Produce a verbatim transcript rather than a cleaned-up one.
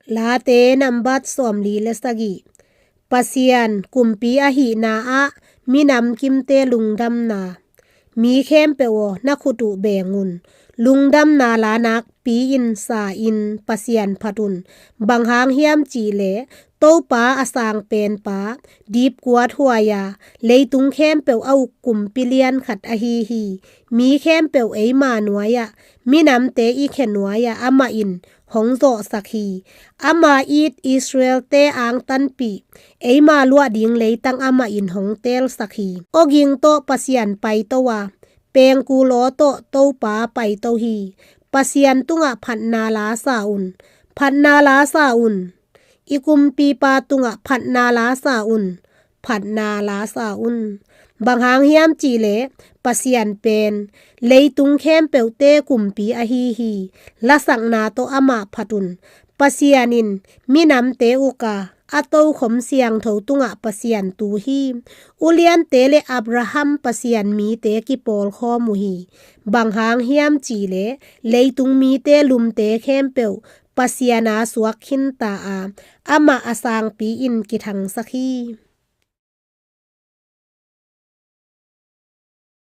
Late nambat sawmli le sagih. Pasian kumpi ahihna ah minam kimte lungdamna. Mi khempeuh aw, na khut uh beng un. Lungdamna la nakpi-in sa-in Pasian phat un. Bang hang hiam cih leh Topa a sang penpa, dipkuat huai-a, leitung khempeuh a uk kumpi lian khat ahi hi. Mi khempeuh eima nuai-ah, minamte i khe nuai-ah amah in hong zawhsak hi. Ama it Israel-te angtanpih, eima luah ding leitang amah in hong teelsak hi. Awging tawh Pasian paito a, pengkul aw tawh Topa paito hi. Pasian tungah phatna la sa un. Phatna la sa un. I kumpipa tungah phatna la sa un. Phatna la sa un. Bang hang hiam cih leh Pasian pen leitung khempeuhte kumpi ahi hi. Lasakna tawh amah phat un. Pasian in minamte uk a, a tokhom siangtho tungah Pasian tu hi. Uliante le Abraham Pasian mite kipawlkhawm uh hi. Bang hang hiam cih leh leitung mite lumte khempeuh Pasian a suak khinta a, amah a sangpi-in kithangsak hi.